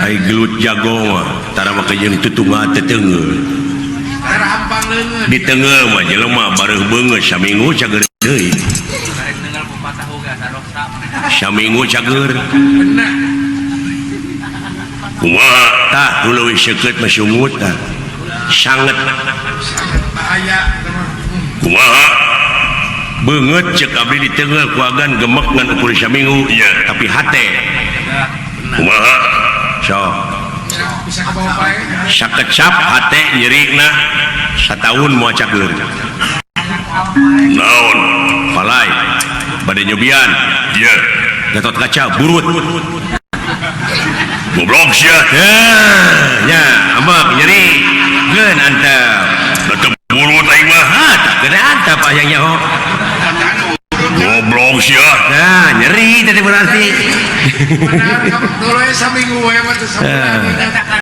Ai gelut jago mah tara make jeung tutungga teteunggeul. Tara hampang leungeun. Diteunggeul mah jelema bareuh beungeut saminggu cager deui. Karek nenggal pepatah oge saroksa. Saminggu cager. Bener. Kumaha tah nu leuwih seukeut mah sungut tah. Sanget. Sangat bahaya. Kumaha? Beungeut cek abdi diteunggeul ku agan gemek ngan ukur saminggu nya, tapi hate. Kumaha? Sok. Bisa kebawa bae. Sakecap hate nyerina sataun moal cager. Naon? Palai. Bade nyobian. Ieu. Gatot Kaca burut. Goblok sia. Nya, ambek nyeri. Geun antep. Tetep burut aing mah. Ha, tak gede antep aya nyaho. Goblok sia. Nah, nyeri tadi berarti. Benar, dulu saminggu we mah teu sabulan.